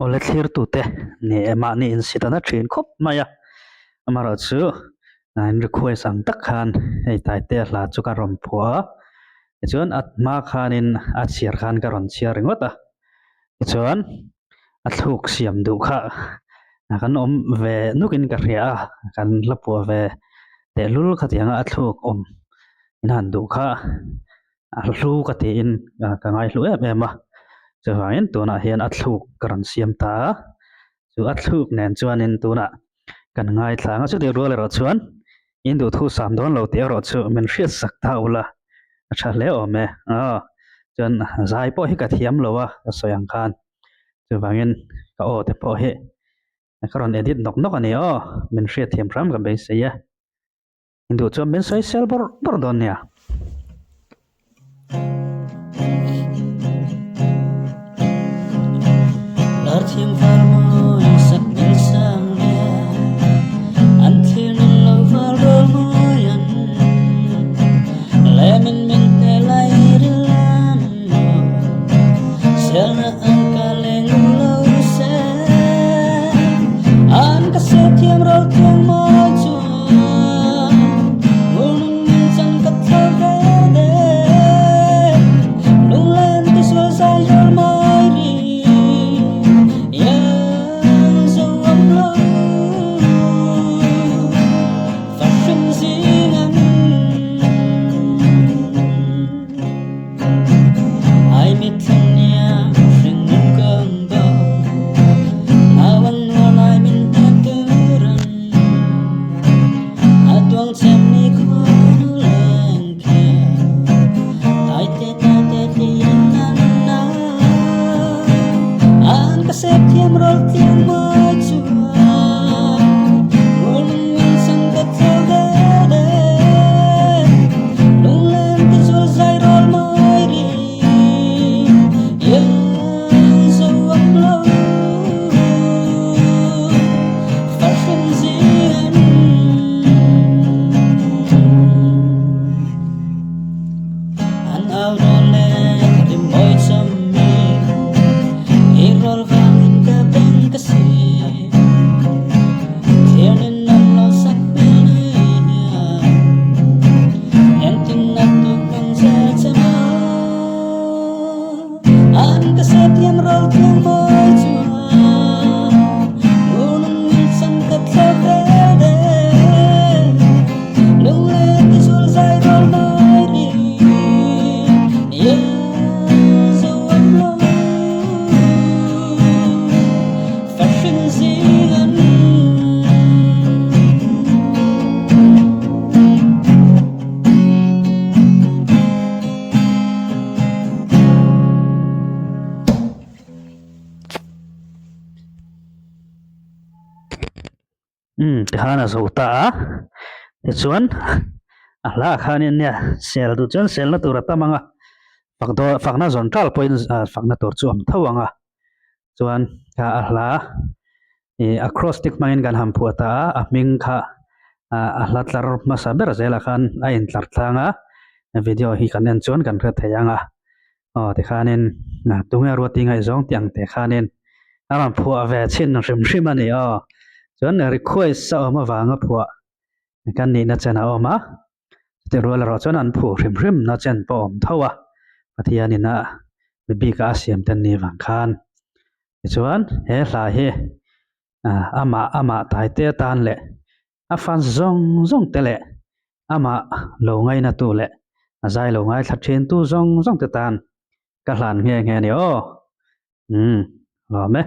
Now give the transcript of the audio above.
Awle thlirtute ni e mahni insit a na thin khawp mai a, amaherawhchu in request ang tak khan hei Taitea hla chu ka rawn phuah a, tichuan a hma khanin a chhiar khan ka rawn chhiar ringawt a, tichuan a thluk siam duh kha kan awm ve nukin ka hria a, kan hla phuah ve tehlul khatianga a thluk awm in han duh kha. A hlu ka tiin ka ngaihlu em em a, chuvangin tunah hian a thluk ka rawn siam ta a, chu a thluk nen chuanin tunah kan ngaithla ang a, chutih rual erawh chuan in duhthu sam dawn lo tih erawh chu min hriat sak ta ula a tha hle awm e, aw chuan zai pawh hi ka thiam lo a ka sawi ang khan, chuvangin ka aw te pawh hi ka rawn edit nawk nawk a ni aw, min hriat thiam hram ka beisei e. Induh chuan min sawi sel bawrh bawrh dawn nia. Larthiam val mawi sak min sang nia, an thlir nun lo val rawl mawi an lemin min hne lai ril an maw selna an ka leng lo se an ka se thiam rawl thiang mawi chuan. Umm tikhan a zo ta a, tichuan a hlaah khanin nia sel duh chuan selna tur a tam ang a, fak dawn fakna zawn tal pawhin fakna tur chu a awm tho ang a, chuan kha a hla ih acrostic hmangin kan han phuah ta a, a hming kha a hla tlar hmasa ber zelah khan a intlar tlang a, video hi kan en chuan kan hre thei ang a. Aw tikhanin tunge ruati ngaihzawng tih ang te khanin a rawn phuah ve chhin hrim hrim a ni aw. Chuan request a awm avanga phuah kan nihna chen a awm a, chutih rual erawh chuan an phuh hrim hrim na chen pawh a awm tho a, Pathianin a mi bika a siam te an nih vang khan. Tichuan he hla hi amah amah taite atan leh A fans zawng zawng te leh amah lo ngainatu leh a zai lo ngaithla thintu zawng zawng te tan ka hlan nghe nghe a ni aw. Umm, lawm e.